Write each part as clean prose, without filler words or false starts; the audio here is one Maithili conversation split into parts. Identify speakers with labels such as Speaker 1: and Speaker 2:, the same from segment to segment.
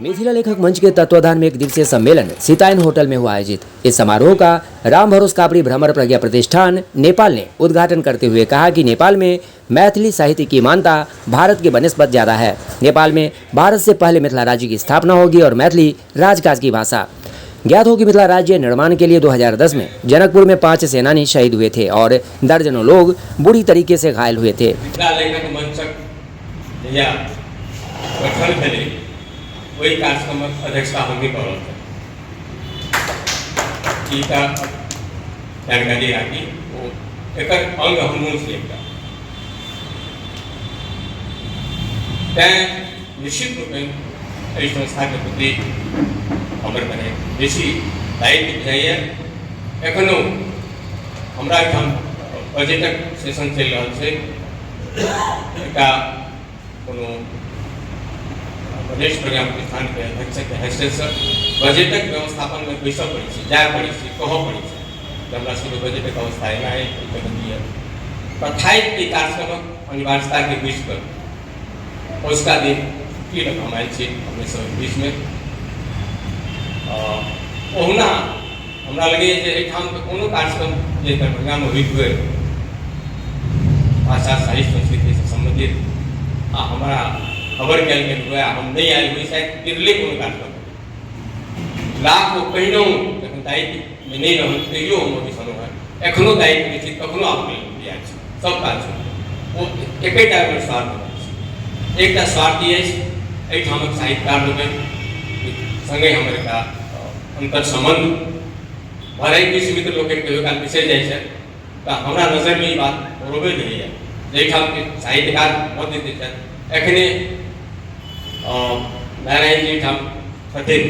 Speaker 1: मिथिला लेखक मंच के तत्वाधान में एक दिवसीय सम्मेलन सीतायन होटल में हुआ आयोजित। इस समारोह का राम भरोस कापड़ी भ्रमर प्रज्ञा प्रतिष्ठान नेपाल ने उद्घाटन करते हुए कहा कि नेपाल में मैथिली साहित्य की मान्यता भारत के बनस्बत ज़्यादा है। नेपाल में भारत से पहले मिथिला राज्य की स्थापना होगी और मैथिली राजकाज की भाषा। ज्ञात हो कि मिथिला राज्य निर्माण के लिए 2010 में जनकपुर में 5 सेनानी शहीद हुए थे और दर्जनों लोग बुरी तरीके से घायल हुए थे।
Speaker 2: मिथिला लेखक मंचक जहिया गठन भेलै, ओहि कार्यक्रमक अध्यक्षता हमही कऽ रहल छी। ई तऽ जानकारी राखी, ओ एकर अंग हमहूँ छी एकटा। तैँ निश्चित रूपेण एहि संस्थाके प्रति हमर कने बेसी दायित्व बुझाइए। एखनो हमरा एहिठाम बजटक सेशन चलि रहल छै। एकटा कोनो वरिष्ठ प्रज्ञा प्रतिष्ठानके अध्यक्षके हैसियतसँ बजटक व्यवस्थापनमे बैसऽ पड़ै छै, जाय पड़ै छै, कहऽ पड़ै छै जे हमरा सबके बजटक अवस्था एना अइ, एहि तरहक यऽ। तथापि एहि कार्यक्रमक अनिवार्यताके बुझि कऽ अजुका दिन छुट्टी लऽ कऽ हम आयल छी अपने सबक बीचमे। ओहुना हमरा लगैए जे एहिठामके कोनो कार्यक्रम जे दरभंगामे होइत हुए भाषा साहित्य संस्कृतिसँ सम्बन्धित आ हमरा खबर कयल गेल हुए आ हम नहि आयल हुए, शायद बिरले कोनो कार्यक्रम। लाखो पहिनहुँ जखन दायित्वमे नहि रहल तैयो हम अबै छलहुँ हेँ, एखनो दायित्वमे छी तखनो आबऽके लेल तैयार छी। सब काज छोड़ि ओ एकेटा हमर स्वार्थ अछि, एकटा स्वार्थ ई अछि एहिठामक साहित्यकार लोकनि सङ्गे हमर एकटा अन्तर सम्बन्ध भले किछु मित्र लोकनि कहियो काल बिसरि जाइ छथि, तऽ हमरा नजरिमे ई बात बरोबरि रहैए जे एहिठामके साहित्यकार मध्य जे छथि, एखने नारायण जी एहिठाम छथिन,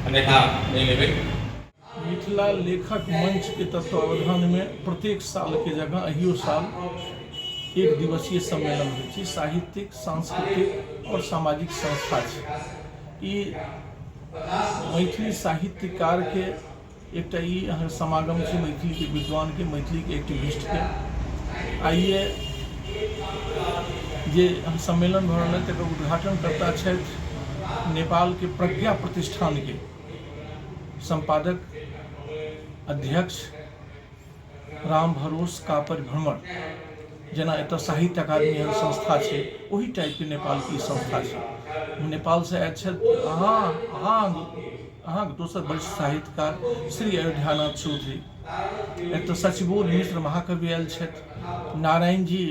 Speaker 2: अन्यथा नहि लेबै।
Speaker 3: मिथिला लेखक मंच के तत्वावधान में प्रत्येक साल के जगह अहियो साल एक दिवसीय सम्मेलन होइ छै। साहित्यिक, सांस्कृतिक और सामाजिक संस्था छै ई। मैथिली साहित्यकार के एकटा ई अहाँ समागम छै, मैथिली के विद्वान के, मैथिली के एक्टिविस्ट के। आइए जे सम्मेलन भऽ रहल है तकर उद्घाटन कर्ता छथि नेपाल के प्रज्ञा प्रतिष्ठान के संपादक अध्यक्ष राम भरोस कापर भ्रमर। जेना एतऽ साहित्य अकादमी एहन संस्था छै, ओही टाइपके नेपालके ई संस्था छै। नेपालसँ आयल छथि अहाँके दोसर वरिष्ठ साहित्यकार श्री अयोध्यानाथ चौधरी। एतऽ सचिबोध मिश्र महाकवि आयल छथि, नारायण जी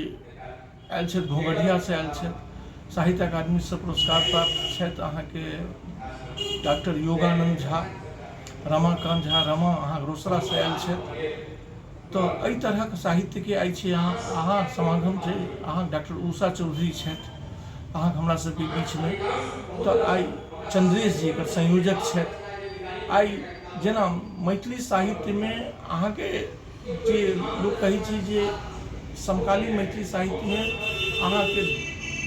Speaker 3: आयल छथि, घोघडियासँ आयल छथि, साहित्य अकादमीसँ पुरस्कार प्राप्त छथि अहाँके डॉक्टर योगानन्द झा, रमाकान्त झा रमा अहाँके रोसड़ासँ आयल छथि। तऽ एहि तरहक साहित्यके आइ छै अहाँ समागम छै। अहाँ डॉक्टर उषा चौधरी छथि अहाँके हमरा सबके बीचमे। तऽ आइ चंद्रेश जी एकर संयोजक छथि। आइ जेना मैथिली साहित्यमे अहाँके जे लोक कहै छै जे समकालीन मैथिली साहित्यमे अहाँके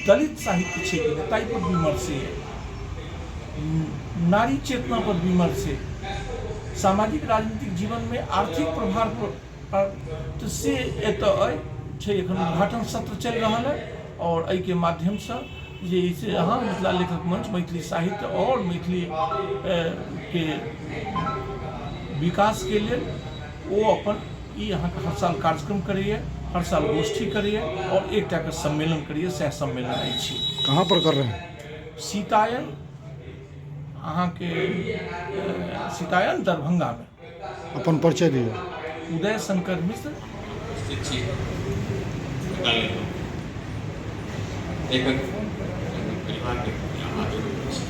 Speaker 3: दलित साहित्य छै कि नहि, ताहिपर विमर्श अइ, नारी चेतना पर विमर्श है, सामाजिक राजनीतिक जीवनमे आर्थिक प्रभाव पर, तऽ से एतऽ अइ छै। एखन उद्घाटन सत्र चलि रहल अइ आओर एहिके माध्यमसँ जे से अहाँ मिथिला लेखक मंच मैथिली साहित्य आओर मैथिली के विकासके लेल ओ अपन ई अहाँके हर साल कार्यक्रम करैए, हर साल गोष्ठी करैए आओर एकटाके सम्मेलन करैए। सएह सम्मेलन अछि।
Speaker 4: कहाँ पर कर रहे हैं?
Speaker 3: सीतायन अहाँके सीतायन दरभंगामे।
Speaker 4: अपन परिचय दियौ।
Speaker 3: उदय शंकर मिश्र।
Speaker 2: उपस्थित छी लेखक परिवारके प्रति आदर अछि।